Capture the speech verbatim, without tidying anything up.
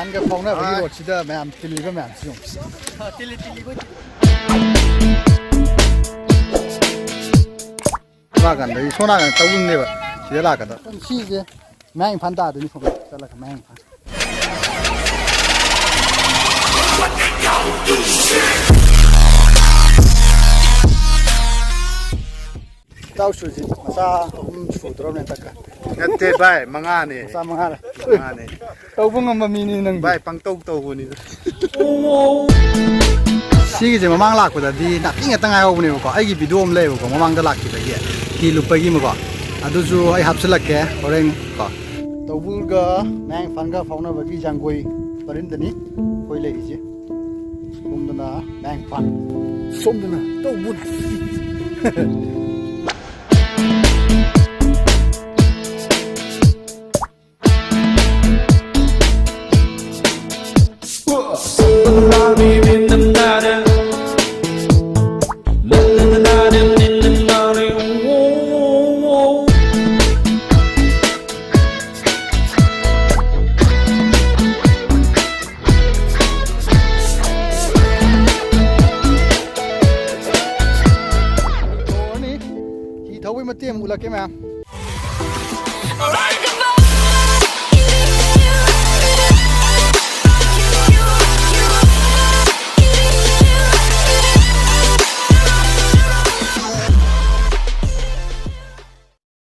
ꯅꯪꯒ ꯐꯥꯎꯅꯕꯒꯤ ꯔꯣꯗꯁꯤꯗ ꯃꯌꯥꯝ ꯇꯤꯜꯂꯤꯕ ꯃꯌꯥꯝꯁꯤ ꯌꯦꯡꯉꯨ꯫ ꯁꯣꯝ ꯅꯥꯀꯟꯗꯒꯤ, ꯁꯣꯝ ꯅꯥꯀꯟꯗ ꯇꯧꯕꯅꯦꯕ ꯁꯤꯗ ꯂꯥꯛꯀꯗꯕ꯫ ꯁꯤꯁꯦ ꯃꯌꯥꯡ ꯏꯝꯐꯥꯜ ꯇꯥꯗꯣꯏꯅꯤ꯫ ꯁꯣꯝꯗ ꯆꯠꯂꯒ ꯃꯌꯥꯡ ꯏꯝꯐꯥꯜ꯫ ꯏꯇꯥꯎꯁꯨ ꯍꯧꯖꯤꯛ ꯃꯆꯥ ꯑꯍꯨꯝ ꯁꯨꯗ꯭ꯔꯣꯕꯅꯦ ꯍꯟꯗꯛꯀ? ꯅꯠꯇꯦ ꯚꯥꯏ, ꯃꯉꯥꯅꯦ꯫ ꯃꯆꯥ ꯃꯉꯥꯔ? ꯃꯉꯥꯅꯦ꯫ ꯇꯧꯕ ꯉꯝꯕ ꯃꯤꯅꯤ ꯅꯪꯗꯤ꯫ ꯚꯥꯏ, ꯄꯪꯇꯧ ꯇꯧꯕꯅꯤꯗ꯫ ꯁꯤꯒꯤꯁꯦ ꯃꯃꯥꯡ ꯂꯥꯛꯄꯗꯗꯤ ꯅꯥꯄꯤ ꯉꯥꯛꯇ ꯉꯥꯏꯍꯧꯕꯅꯦꯕꯀꯣ꯫ ꯑꯩꯒꯤ ꯚꯤꯗꯤꯑꯣ ꯑꯃ ꯂꯩꯌꯦꯕꯀꯣ, ꯃꯃꯥꯡꯗ ꯂꯥꯛꯈꯤꯕꯒꯤ ꯍꯤ ꯂꯨꯞꯄꯒꯤ ꯑꯃꯀꯣ, ꯑꯗꯨꯁꯨ ꯑꯩ ꯍꯥꯞꯆꯤꯜꯂꯛꯀꯦ ꯍꯣꯔꯦꯟ ꯀꯣ꯫ ꯇꯧꯕꯨꯜꯒ ꯃꯌꯥꯡ ꯏꯝꯐꯥꯜꯒ ꯐꯥꯎꯅꯕꯒꯤ ꯖꯥꯡꯒꯣꯏ ꯄꯔꯤꯡꯗꯅꯤ ꯑꯩꯈꯣꯏ ꯂꯩꯔꯤꯁꯦ꯫ ꯁꯣꯝꯗꯅ ꯃꯌꯥꯡ ꯏꯝꯐꯥꯜ, ꯁꯣꯝꯗꯅ ꯇꯧꯕꯨꯜ꯫ ꯌꯧꯔꯅꯤ꯫ ꯍꯤ ꯊꯧꯕꯩ ꯃꯇꯦꯛ ꯑꯃ ꯎꯠꯂꯛꯀꯦ ꯃꯌꯥꯝ꯫